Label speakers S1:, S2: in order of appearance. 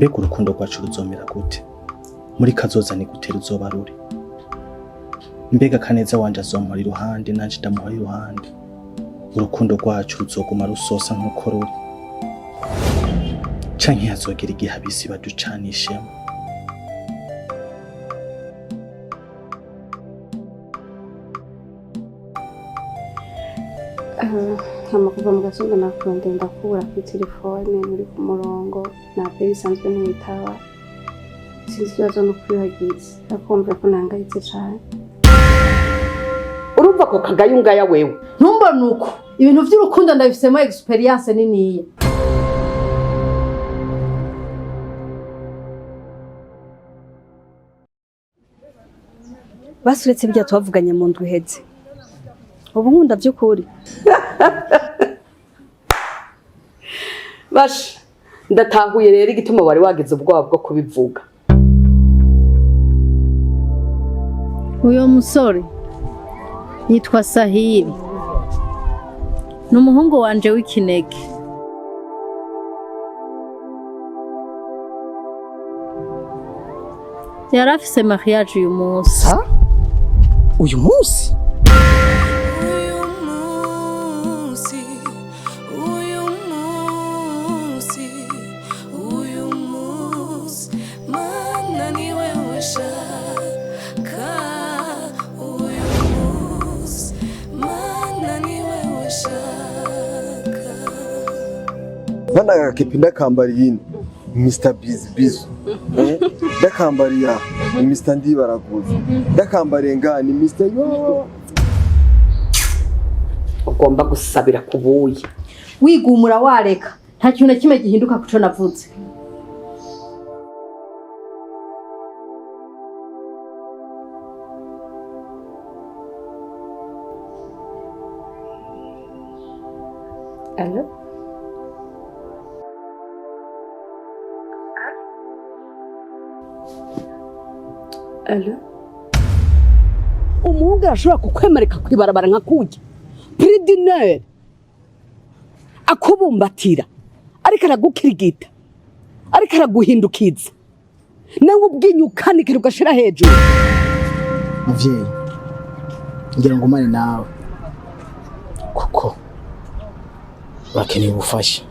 S1: Mbega urukundo rwacu ruzomera gute? Muri kazoza ni gute ruzoba ruri? Mbega Kaneza wanje azompora iruhande, nanje ndamuhora iruhande? Urukundo rwacu ruzoguma rusosa nk'uko ruri, canke hazogera igihe abisi baducanishemo?
S2: Hama kuva mu gatondo nakurondera ndakubura kuri telefone, muri ku murongo ntabwo bisanzwe ntwitaba. Sinzi ikibazo no kwibagiza, ariko wumva ko nahangayitse cane.
S3: Urumva ako kagayungaya wewe?
S4: Ntumbone uko ibintu by'urukundo ndabifisemo experience niniya.
S2: Basi uretse birya twavuganye mu ndwi iheze, ubu nkunda by'ukuri.
S3: Basha, ndatahuye rero igituma wari wagize ubwoba bwo kubivuga.
S4: Uyo musore yitwa Sahiri, ni umuhungu wanje w'ikinege. Yari afise mariage uyu munsi.
S5: Uyu munsi?
S6: Uyu munsi, uyu munsi, uyu munsi, Mana ni wewe shaka. Uyu munsi, Mana ni wewe shaka.
S7: Bana agakepi ndakambariye ino Mr Bizi Bizu, eh? Ndakambariye aha ni Mr Ndibaraguza, ndakambariye ngaha ni Mr Yo.
S3: Ugomba gusabira kubuye.
S4: Wigumura wareka, nta kintu na kimwe gihinduka kuco navuze.
S2: Allo? Allo?
S3: Umuhungu arashobora kukwemereka kwibarabara nka kurya piridineri, akubumbatira, ariko aragukirigita, ariko araguhindukiza, nawe ubwinyu ukanikira ugashira hejuru.
S5: Muvyeyi, ngira ngo umane nawe kuko urakeneye ubufasha.